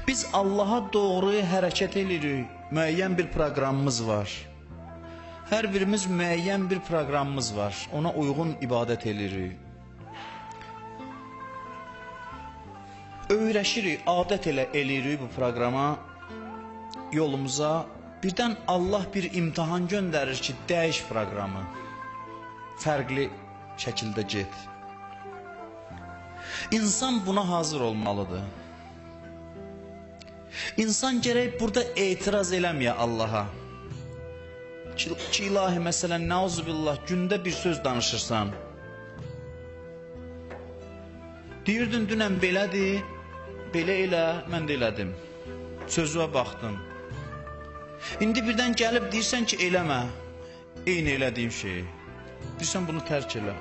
Biz Allaha doğru hərəkət edirik. Müəyyən bir proqramımız var. Hər birimiz müəyyən bir proqramımız var. Ona uyğun ibadət edirik. Öyrəşirik, adət elə eləyirik bu proqrama, yolumuza. Birdən Allah bir imtahan göndərir ki, dəyiş proqramı. Fərqli şəkildə get. İnsan buna hazır olmalıdır. İnsan gərək burada etiraz eləməyə Allaha. Ki ilahi, məsələn, nəuzubillah, gündə bir söz danışırsan. Deyirdin, dünən belədir, belə elə, mən də elədim. Sözüə baxdım. İndi birdən gəlib deyirsən ki, eləmə, eyni elədiyim şeyi. Deyirsən, bunu tərk elə.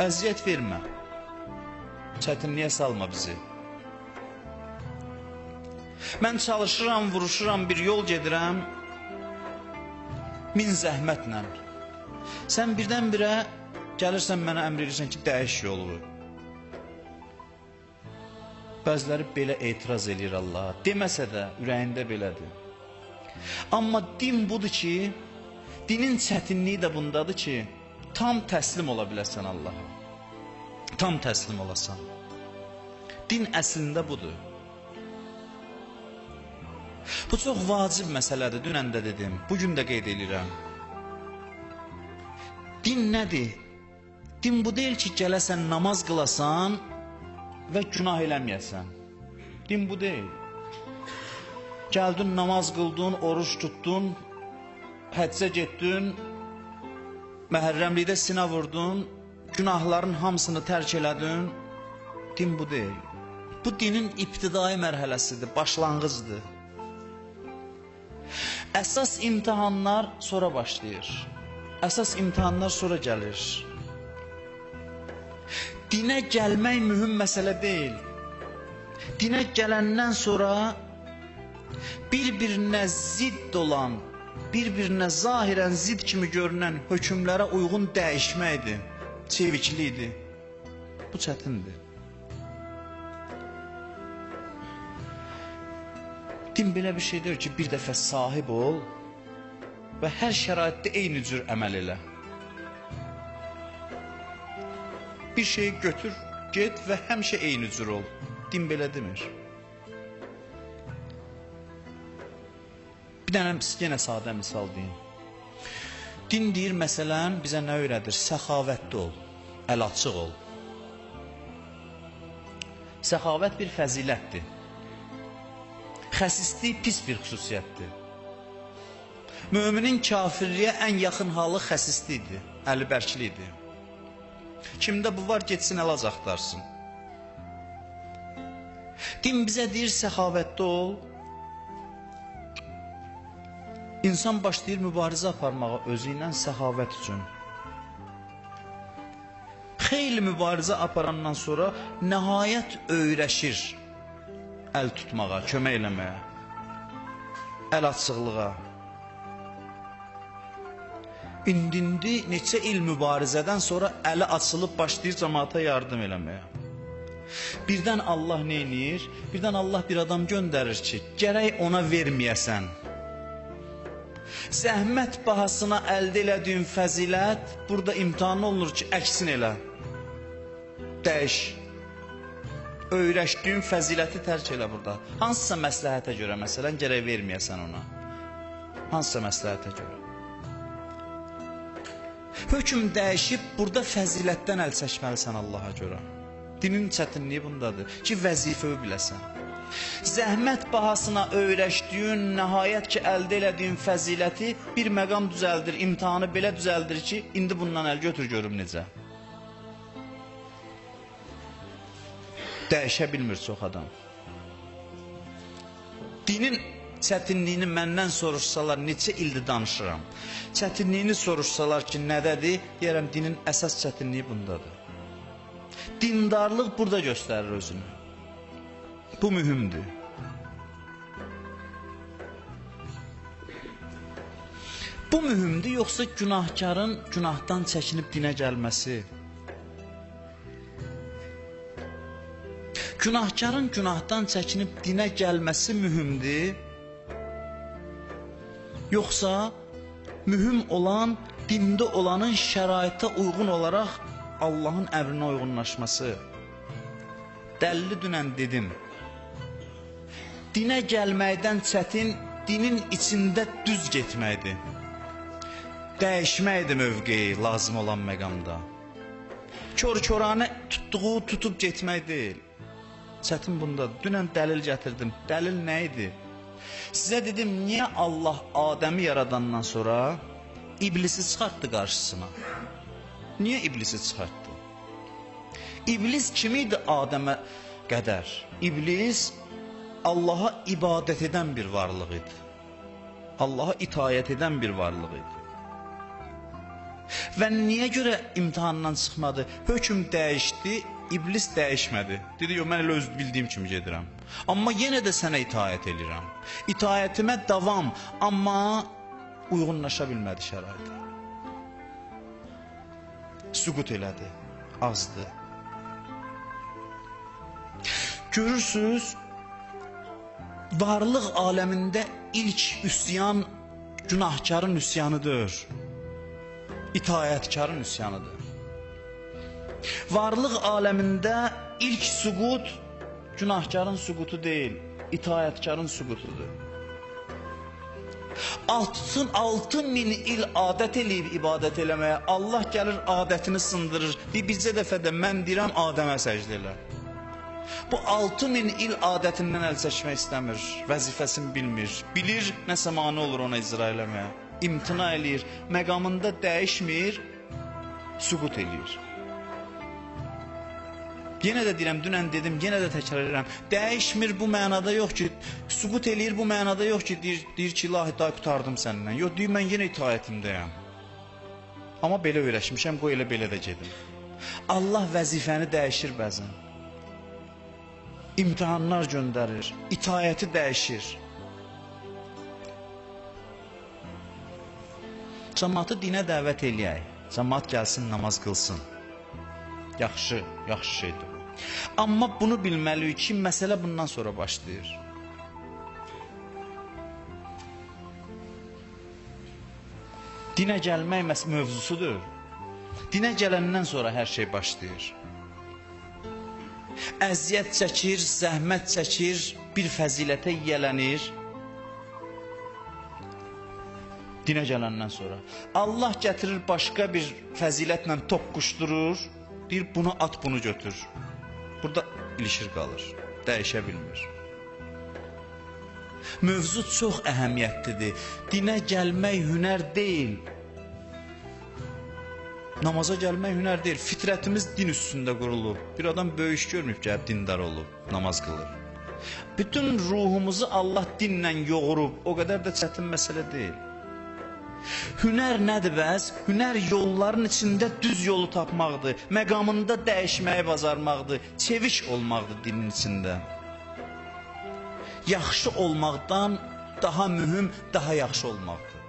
Əziyyət vermə. Çətinliyə salma bizi. Mən çalışıram, vuruşuram, bir yol gedirəm, min zəhmətlə. Sən birdən-birə gəlirsən mənə əmr edirsən ki, dəyiş yolu. Bəziləri belə etiraz eləyir Allaha. Deməsə də ürəyində belədir. Amma din budur ki, dinin çətinliyi də bundadır ki, tam təslim ola biləsən Allaha. Tam təslim olasan. Din əslində budur. Bu çox vacib məsələdir, dünən də dedim, bugün də qeyd edirəm. Din nədir? Din bu deyil ki, gələsən, namaz qılasan və günah eləməyəsən. Din bu deyil. Gəldin, namaz qıldın, oruç tutdun, həccə getdin, məhərrəmlikdə sinə vurdun, günahların hamısını tərk elədin. Din bu deyil. Bu dinin ibtidai mərhələsidir, başlanğıcdır. Əsas imtahanlar sonra başlayır. Əsas imtahanlar sonra gəlir. Dinə gəlmək mühüm məsələ deyil. Dinə gələndən sonra bir-birinə zidd olan, bir-birinə zahirən zidd kimi görünən hökmlərə uyğun dəyişməkdir, çeviklikdir. Bu çətindir. Din belə bir şey deyir ki, bir dəfə sahib ol və hər şəraitdə eyni cür əməl elə. Bir şeyi götür, get və həmişə eyni cür ol. Din belə demir. Bir dənə yenə sadə misal deyim. Din deyir, məsələn, bizə nə öyrədir? Səxavətli ol, əl açıq ol. Səxavət bir fəzilətdir. Xəsislik pis bir xüsusiyyətdir. Müminin kafirliyə ən yaxın halı xəsislikdir, əli bərklikdir. Kimdə bu var, getsin əlac axtarsın. Din bizə deyir, səxavətli ol. İnsan başlayır mübarizə aparmağa özü ilə səxavət üçün. Xeyli mübarizə aparandan sonra nəhayət öyrəşir əl tutmağa, kömək eləməyə, əl açıqlığa. İndi neçə il mübarizədən sonra əli açılıb başlayır cəmaata yardım eləməyə. Birdən Allah nə eləyir? Birdən Allah bir adam göndərir ki, gərək ona verməyəsən. Zəhmət bahasına əldə elədiyin fəzilət burada imtahan olunur ki, əksin elə. Dəyiş. Öyrəşdiyin fəziləti tərk elə burada. Hansısa məsləhətə görə, məsələn, gərək verməyəsən ona. Hansısa məsləhətə görə. Hökm dəyişib, burada fəzilətdən əl çəkməlisən Allaha görə. Dinin çətinliyi bundadır ki, vəzifəvi biləsən. Zəhmət bahasına öyrəşdiyin, nəhayət ki, əldə elədiyin fəziləti bir məqam düzəldir, imtahanı belə düzəldir ki, indi bundan əl götür görüm necə. Dəyişə bilmir çox adam. Dinin çətinliyini məndən soruşsalar, neçə ildir danışıram. Çətinliyini soruşsalar ki, nədədir? Deyərəm, dinin əsas çətinliyi bundadır. Dindarlıq burada göstərir özünü. Bu mühümdür. Bu mühümdür, yoxsa günahkarın günahdan çəkinib dinə gəlməsi? Günahkarın günahdan çəkinib dinə gəlməsi mühümdür, yoxsa mühüm olan dində olanın şəraitə uyğun olaraq Allahın əmrinə uyğunlaşması? Dəlili dünən dedim. Dinə gəlməkdən çətin, dinin içində düz getməkdir. Dəyişməkdir mövqeyi lazım olan məqamda. Kör-köranə tutduğu tutub getmək deyil. Çətin bundadır. Dünən dəlil gətirdim. Dəlil nə idi? Sizə dedim, niyə Allah Adəmi yaradandan sonra İblisi çıxartdı qarşısına? Niyə İblisi çıxartdı? İblis kim idi Adəmə qədər? İblis Allaha ibadət edən bir varlıq idi. Allaha itayət edən bir varlıq idi. Və niyə görə imtahandan çıxmadı? Hökm dəyişdi, İblis dəyişmədi. Dedi, yox, mən elə öz bildiyim kimi gedirəm. Amma yenə də sənə itayət eləyirəm. İtayətimə davam, amma uyğunlaşa bilmədi şəraitə. Süqut elədi, azdı. Görürsünüz, varlıq aləmində ilk üsyan günahkarın üsyanıdır. İtayətkarın üsyanıdır. Varlıq aləmində ilk süqut günahkarın süqutu deyil, itayətkarın süqutudur. 6000 il adət eləyib ibadət eləməyə, Allah gəlir adətini sındırır. Deyir, bircə dəfə də mən deyirəm Adəmə səcdə elə. Bu 6000 il adətindən əl çəkmək istəmir, vəzifəsini bilmir. Bilir, nəsə mane olur ona icra eləməyə. İmtina eləyir, məqamında dəyişmir, süqut eləyir. Yenə də deyirəm, dünən dedim, yenə də təkrar edirəm. Dəyişmir bu mənada yox ki, süqut eləyir bu mənada yox ki, deyir ki, ilahi day qurtardım səndən. Yox, deyir, mən yenə itayətimdəyəm. Amma belə öyrəşmişəm, qoy elə belə də gedim. Allah vəzifəni dəyişir bəzən. İmtahanlar göndərir, itayəti dəyişir. Cəmaatı dinə dəvət eləyək, cəmaat gəlsin, namaz qılsın. Yaxşı, yaxşı şeydir bu. Amma bunu bilməliyik ki, məsələ bundan sonra başlayır. Dinə gəlmək mövzusudur. Dinə gələndən sonra hər şey başlayır. Əziyyət çəkir, zəhmət çəkir, bir fəzilətə yiyələnir. Dinə gələndən sonra. Allah gətirir başqa bir fəzilətlə toqquşdurur. Deyir, bunu at, bunu götür. Burada ilişir qalır, dəyişə bilmir. Mövzu çox əhəmiyyətlidir. Dinə gəlmək hünər deyil. Namaza gəlmək hünər deyil. Fitrətimiz din üstündə qurulub. Bir adam böyük görməyib, gəlib dindar olub, namaz qılır. Bütün ruhumuzu Allah dinlə yoğurub. O qədər də çətin məsələ deyil. Hünər nədir bəs? Hünər yolların içində düz yolu tapmaqdır, məqamında dəyişməyi bacarmaqdır, çevik olmaqdır dinin içində. Yaxşı olmaqdan daha mühüm, daha yaxşı olmaqdır.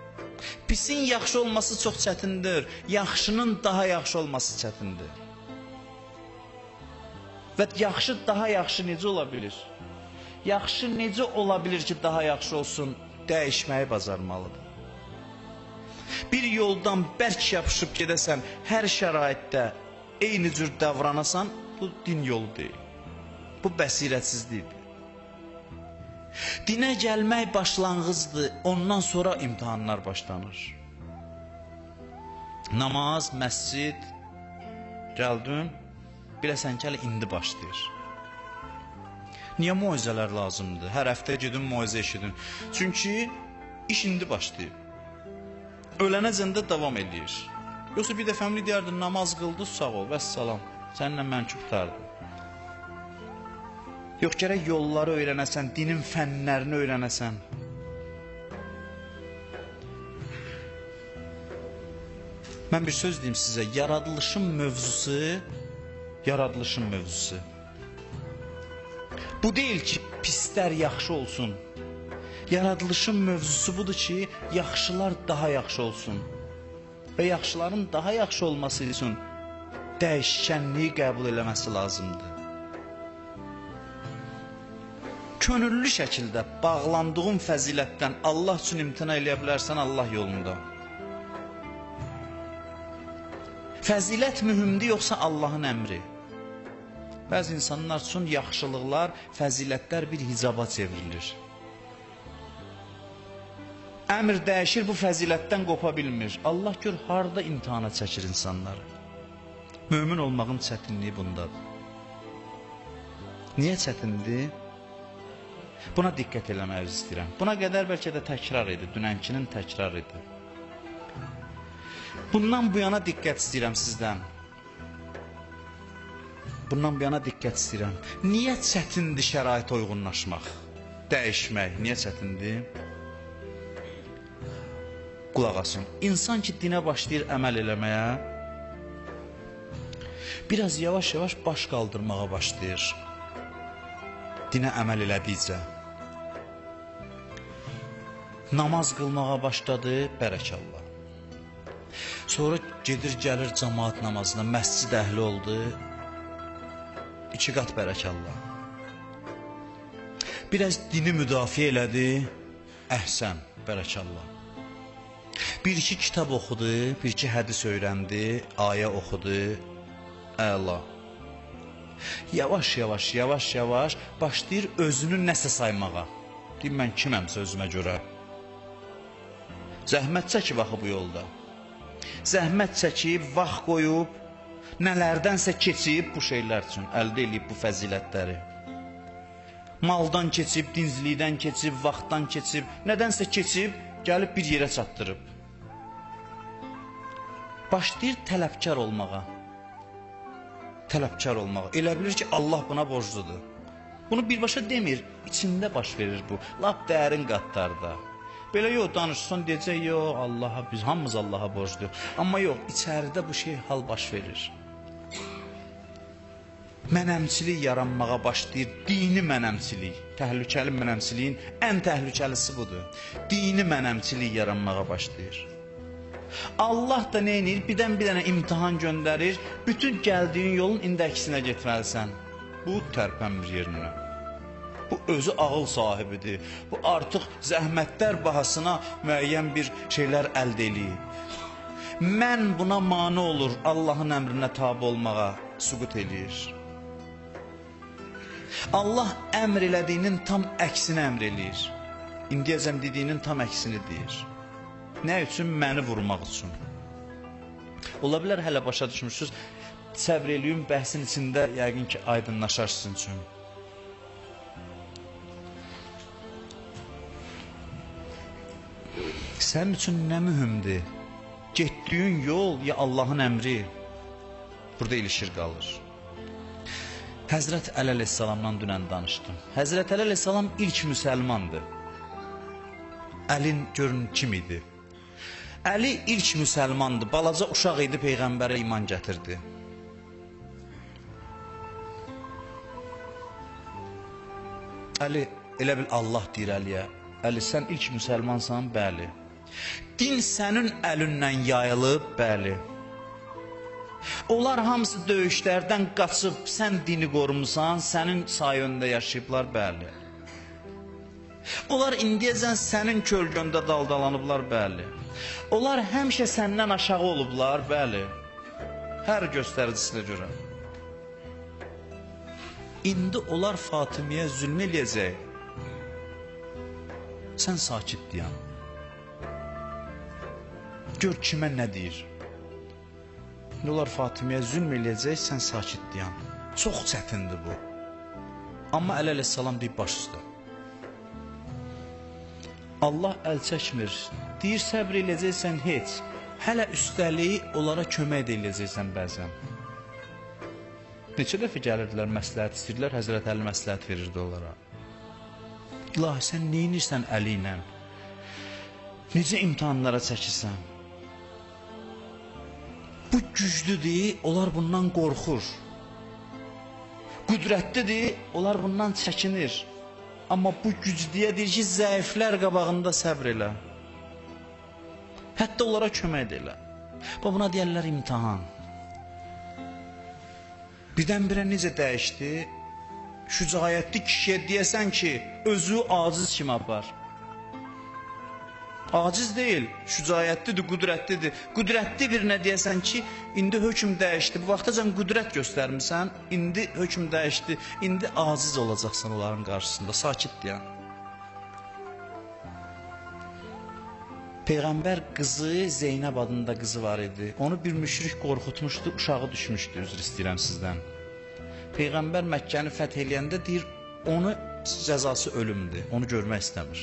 Pisin yaxşı olması çox çətindir, yaxşının daha yaxşı olması çətindir. Və yaxşı daha yaxşı necə ola bilir? Yaxşı necə ola bilir ki, daha yaxşı olsun? Dəyişməyi bacarmalıdır. Bir yoldan bərk yapışıb gedəsən, hər şəraitdə eyni cür davranasan, bu din yolu deyil. Bu bəsirətsizlikdir. Dinə gəlmək başlanğıcdır, ondan sonra imtahanlar başlanır. Namaz, məscid, gəldin, biləsən ki, hələ indi başlayır. Niyə moizələr lazımdır? Hər həftə gedin, moizə eşidin. Çünki iş indi başlayıb. Ölənəcən də davam edir. Yoxsa bir dəfəmli deyərdin, namaz qıldı, sağ ol, vəssalam, səninlə mənki qurtardı. Yox, gərək yolları öyrənəsən, dinin fənlərini öyrənəsən. Mən bir söz deyim sizə, yaradılışın mövzusu. Bu deyil ki, pislər yaxşı olsun. Yaradılışın mövzusu budur ki, yaxşılar daha yaxşı olsun. Və yaxşıların daha yaxşı olması üçün dəyişkənliyi qəbul eləməsi lazımdır. Könüllü şəkildə bağlandığın fəzilətdən Allah üçün imtina eləyə bilərsən Allah yolunda. Fəzilət mühümdür yoxsa Allahın əmri? Bəzi insanlar üçün yaxşılıqlar, fəzilətlər bir hicaba çevrilir. Əmr dəyişir, bu fəzilətdən qopa bilmir. Allah gör harda imtihana çəkir insanları. Mömin olmağın çətinliyi bundadır. Niyə çətindir? Buna diqqət eləməyi istəyirəm. Buna qədər bəlkə də təkrar idi, dünənkinin təkrar idi. Bundan bu yana diqqət istəyirəm sizdən. Bundan bu yana diqqət istəyirəm. Niyə çətindir şəraitə uyğunlaşmaq, dəyişmək? Niyə çətindir? Qulaq asın. İnsan ki dinə başlayır əməl eləməyə, biraz yavaş-yavaş baş qaldırmağa başlayır. Dinə əməl elədikcə. Namaz qılmağa başladı, bərəkallah. Sonra gedir, gəlir cəmaat namazına, məscid əhli oldu, 2 qat bərəkallah. Biraz dini müdafiə elədi, əhsən, bərəkallah. 1-2 kitab oxudu, 1-2 hədis öyrəndi, ayə oxudu, əla. Yavaş-yavaş, yavaş-yavaş başlayır özünü nəsə saymağa. Deyim, mən kiməm sözümə görə? Zəhmət çəkib axı bu yolda. Zəhmət çəkib, vaxt qoyub, nələrdənsə keçib bu şeylər üçün, əldə eləyib bu fəzilətləri. Maldan keçib, dinclikdən keçib, vaxtdan keçib, nədənsə keçib, gəlib bir yerə çatdırıb. Başlayır tələbkar olmağa. Tələbkar olmağa. Elə bilir ki, Allah buna borcludur. Bunu birbaşa demir, içində baş verir bu. Lap dərin qatlarda. Belə yox, danışsan deyəcək, yox, Allaha, biz hamımız Allaha borcluyuq. Amma yox, içəridə bu şey hal baş verir. Mənəmçilik yaranmağa başlayır, dini mənəmçilik. Təhlükəli mənəmçiliyin ən təhlükəlisi budur. Dini mənəmçilik yaranmağa başlayır. Allah da nə edir? Birdən bir dənə imtihan göndərir, bütün gəldiyin yolun indi əksinə getməlisən. Bu tərpənmir yerinə. Bu özü ağıl sahibidir. Bu artıq zəhmətlər bahasına müəyyən bir şeylər əldə eləyib. Mən buna mane olur Allahın əmrinə tabi olmağa süqut eləyir. Allah əmr elədiyinin tam əksini əmr eləyir. İndiyəcəm dediyinin tam əksini deyir. Nə üçün? Məni vurmaq üçün. Ola bilər hələ başa düşmüşsünüz. Səbr eləyin, bəhsin içində yəqin ki aydınlaşar sizin üçün. Sənin üçün nə mühümdür? Getdiyin yol ya Allahın əmri? Burada ilişir qalır. Həzrət Əli əleyhissalamdan dünən danışdım. Həzrət Əli əleyhissalam ilk müsəlmandır. Əlin görün kim idi? Əli ilk müsəlmandır. Balaca uşaq idi, Peyğəmbərə iman gətirdi. Əli elə bil Allah deyir Əliyə. Əli sən ilk müsəlmansan, bəli. Din sənin əlindən yayılıb, bəli. Onlar hamısı döyüşlərdən qaçıb, sən dini qorumusan, sənin sayəndə yaşayıblar, bəli. Onlar indiyəcən sənin kölgəndə daldalanıblar, bəli. Onlar həmişə səndən aşağı olublar, bəli. Hər göstəricisinə görə. İndi onlar Fatimiyə zülm eləyəcək. Sən sakit dayan. Gör kimə nə deyir. İndi onlar Fatimiyə zülm eləyəcək, sən sakit dayan. Çox çətindir bu. Amma Əli əleyhissalam deyib baş üstə. Allah əl çəkmir. Deyir səbr eləyəcəksən heç. Hələ üstəlik onlara kömək də eləyəcəksən bəzən. Neçə dəfə gəlirdilər, məsləhət istəyirdilər, Həzrət Əli məsləhət verirdi onlara. İlahi, sən neynirsən Əli ilə? Necə imtihanlara çəkirsən? Bu güclüdür, onlar bundan qorxur. Qüdrətlidir, onlar bundan çəkinir. Amma bu güclüyə deyir ki, zəiflər qabağında səbr elə. Hətta onlara kömək də elə. Buna deyərlər imtihan. Birdən-birə necə dəyişdi? Şücaətli kişiyə deyəsən ki, özü aciz kimi apar. Aciz deyil, şücaətlidir, qüdrətlidir. Qüdrətli birinə deyəsən ki, indi hökm dəyişdi. Bu vaxtacan qüdrət göstərmisən, indi hökm dəyişdi. İndi aciz olacaqsan onların qarşısında, sakit deyən. Peyğəmbər qızı Zeynəb adında qızı var idi. Onu bir müşrik qorxutmuşdu, uşağı düşmüşdü, üzr istəyirəm sizdən. Peyğəmbər Məkkəni fəth eləyəndə deyir, onu cəzası ölümdür, onu görmək istəmir.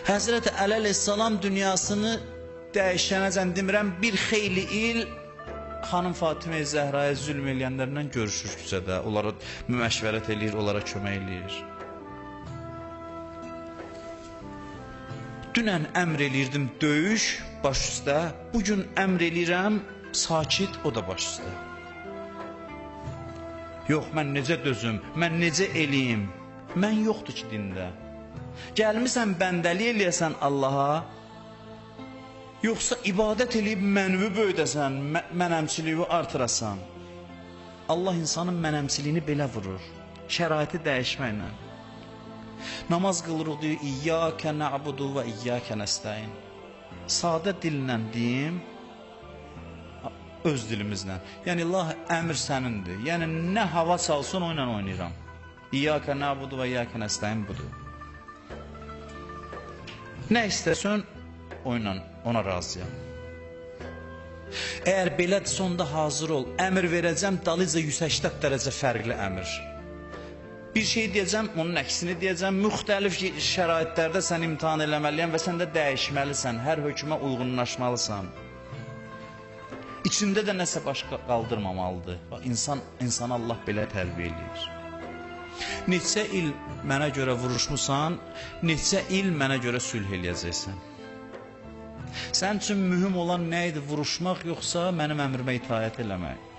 Həzrəti Əli əleyhissalam dünyasını dəyişənəcən demirəm, bir xeyli il xanım Fatimə Zəhraya zülm eləyənlərlə görüşür küçədə, onlara məşvərət eləyir, onlara kömək eləyir. Dünən əmr eləyirdim döyüş baş üstə, bugün əmr eləyirəm sakit, o da baş üstə. Yox, mən necə dözüm, mən necə eləyim, mən yoxdur ki dində. Gəlmirsən bəndəlik eləyəsən Allaha, yoxsa ibadət eləyib mənvi böyüdəsən, mənəmçiliyi artırasan. Allah insanın mənəmçiliyini belə vurur, şəraiti dəyişməklə. Namaz qılırıq, deyir, İyyəkə nə'budu və iyyəkə nəstəin. Sadə dillə deyim, öz dilimizlə. Yəni, Allah əmr sənindir. Yəni, nə hava çalsın, o ilə oynayıram. İyyəkə nə'budu və iyyəkə nəstəin budur. Nə istəsən, o ilə, ona razıyam. Əgər belədirsə, onda hazır ol. Əmr verəcəm, dalıca 180 dərəcə fərqli əmr. Bir şey deyəcəm, onun əksini deyəcəm. Müxtəlif şəraitlərdə sən imtahan eləməliyəm və sən də dəyişməlisən, hər hökmə uyğunlaşmalısan. İçində də nəsə başqa qaldırmamalıdır. Bax, insanı Allah belə tərbiyə eləyir. Neçə il mənə görə vuruşmusan, neçə il mənə görə sülh eləyəcəksən. Sənin üçün mühüm olan nə idi? Vuruşmaq yoxsa mənim əmrimə itaət eləmək?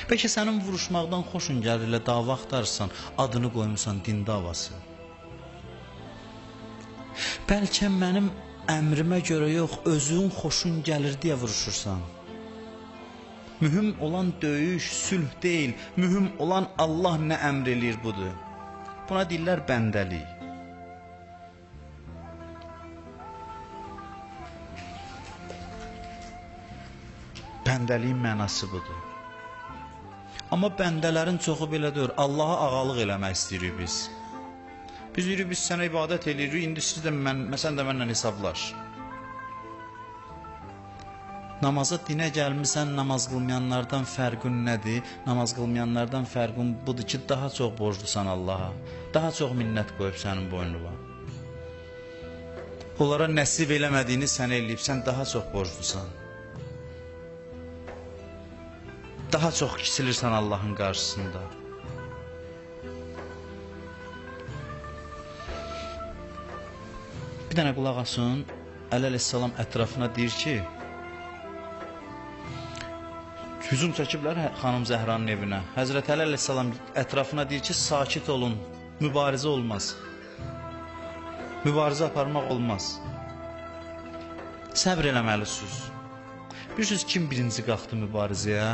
Bəlkə sənin vuruşmaqdan xoşun gəlir, elə dava axtarırsan, adını qoymusan din davası. Bəlkə mənim əmrimə görə yox, özün xoşun gəlir deyə vuruşursan. Mühüm olan döyüş, sülh deyil, mühüm olan Allah nə əmr eləyir budur. Buna deyirlər bəndəlik. Bəndəliyin mənası budur. Amma bəndələrin çoxu belə deyir, Allaha ağalıq eləmək istəyirik biz. Biz deyirik, biz sənə ibadət eləyirik, indi siz də sən də mənlə hesablaş. Namaza dinə gəlmirsən, namaz qılmayanlardan fərqin nədir? Namaz qılmayanlardan fərqin budur ki, daha çox borclusan Allaha, daha çox minnət qoyub sənin boynuna. Onlara nəsib eləmədiyini sənə eləyib, sən daha çox borclusan. Daha çox kiçilirsən Allahın qarşısında. Bir dənə qulaq asın, Əli əleyhissalam ətrafına deyir ki, hücum çəkiblər xanım Zəhranın evinə. Həzrət Əli əleyhissalam ətrafına deyir ki, sakit olun, mübarizə olmaz. Mübarizə aparmaq olmaz. Səbr eləməlisiniz. Bilirsiniz kim birinci qalxdı mübarizəyə?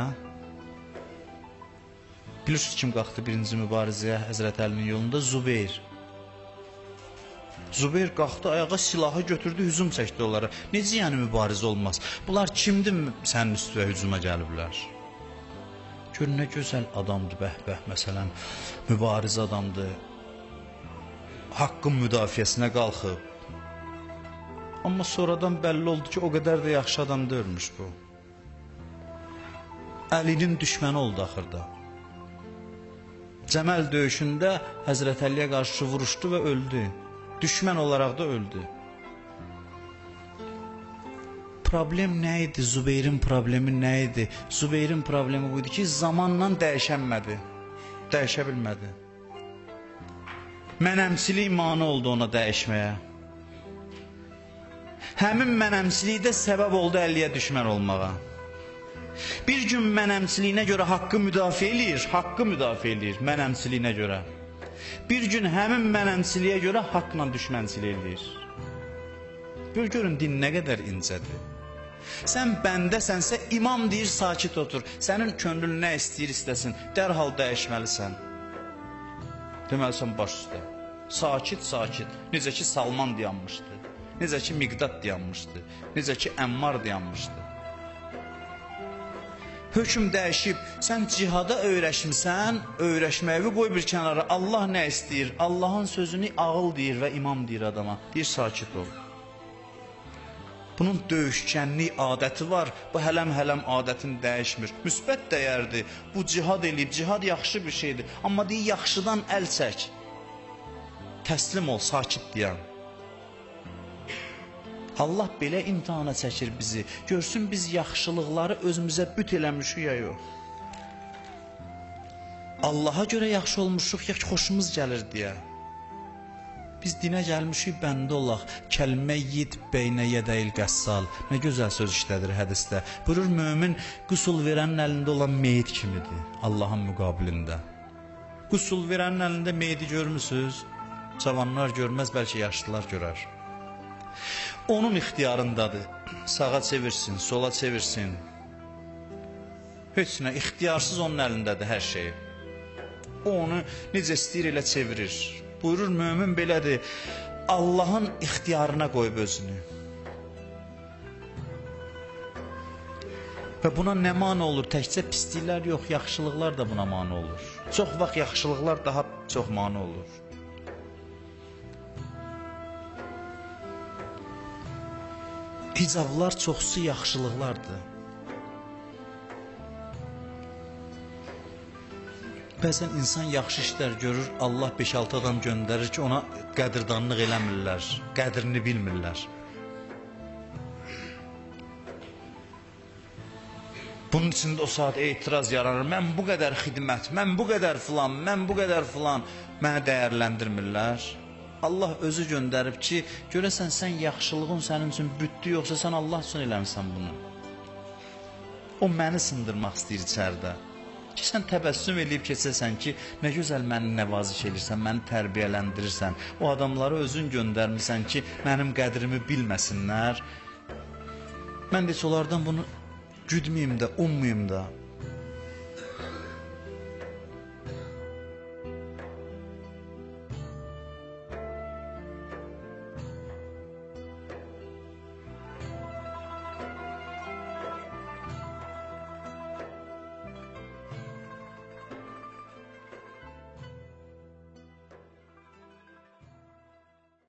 Bilirsiniz kim qalxdı birinci mübarizəyə Həzrət Əlinin yolunda? Zubeyr. Zubeyr qalxdı, ayağa silahı götürdü, hücum çəkdi onlara. Necə yəni mübarizə olmaz? Bunlar kimdir sənin üstünə hücuma gəliblər? Gör nə gözəl adamdır, bəh-bəh, məsələn, mübariz adamdır. Haqqın müdafiəsinə qalxıb. Amma sonradan bəlli oldu ki, o qədər də yaxşı adam deyilmiş bu. Əlinin düşməni oldu axırda. Cəməl döyüşündə Həzrət Əliyə qarşı vuruşdu və öldü. Düşmən olaraq da öldü. Problem nə idi? Zubeyrin problemi nə idi? Zubeyrin problemi buydu ki, zamanla dəyişənmədi. Dəyişə bilmədi. Mənəmçilik mane oldu ona dəyişməyə. Həmin mənəmçilik də səbəb oldu Əliyə düşmən olmağa. Bir gün mənəmçiliyinə görə haqqı müdafiə eləyir, haqqı müdafiə eləyir mənəmçiliyinə görə. Bir gün həmin mənəmçiliyə görə haqla düşmənçilik eləyir. Görün, din nə qədər incədir. Sən bəndəsənsə imam deyir sakit otur. Sənin könlün nə istəyir istəsin, dərhal dəyişməlisən. Deməlisən baş üstə. Sakit, sakit. Necə ki Salman dayanmışdı, necə ki Miqdad dayanmışdı, necə ki Əmmar dayanmışdı. Hökm dəyişib, sən cihada öyrəşmisən, öyrəşməyi qoy bir kənara. Allah nə istəyir? Allahın sözünü ağıl deyir və imam deyir adama. Deyir, sakit ol. Bunun döyüşkənlik adəti var. Bu hələm-hələm adətin dəyişmir. Müsbət dəyərdir. Bu cihad eləyib, cihad yaxşı bir şeydir. Amma deyir, yaxşıdan əl çək. Təslim ol, sakit deyən. Allah belə imtahana çəkir bizi. Görsün biz yaxşılıqları özümüzə büt eləmişik ya yox. Allaha görə yaxşı olmuşuq ya ki, xoşumuz gəlir deyə. Biz dinə gəlmişik, bəndə olaq. Kəlməyyid beynə yədəyil qəssal. Nə gözəl söz işlədir hədisdə. Buyurur, mömin qüsul verənin əlində olan meyit kimidir Allahın müqabilində. Qüsul verənin əlində meyidi görmüsünüz? Cavanlar görməz, bəlkə yaşlılar görər. Onun ixtiyarındadır. Sağa çevirsin, sola çevirsin. Heç nə, ixtiyarsız onun əlindədir hər şey. O onu necə istəyir elə çevirir. Buyurur, mömin belədir. Allahın ixtiyarına qoyub özünü. Və buna nə mane olur? Təkcə pisliklər yox, yaxşılıqlar da buna mane olur. Çox vaxt yaxşılıqlar daha çox mane olur. Hicablar çoxsu yaxşılıqlardır. Bəzən insan yaxşı işlər görür, Allah 5-6 adam göndərir ki, ona qədirdanlıq eləmirlər, qədrini bilmirlər. Bunun üçün də o saat etiraz yaranır. Mən bu qədər xidmət, mən bu qədər filan, mən bu qədər filan, mənə dəyərləndirmirlər. Allah özü göndərib ki, görəsən sən yaxşılığın sənin üçün bütdü, yoxsa sən Allah üçün eləmisən bunu. O məni sındırmaq istəyir içəridə. Ki, sən təbəssüm eləyib keçəsən ki, nə gözəl məni nəvaziş elirsən, məni tərbiyələndirirsən. O adamları özün göndərmirsən ki, mənim qədrimi bilməsinlər. Mən də heç onlardan bunu güdməyim də, ummayım da.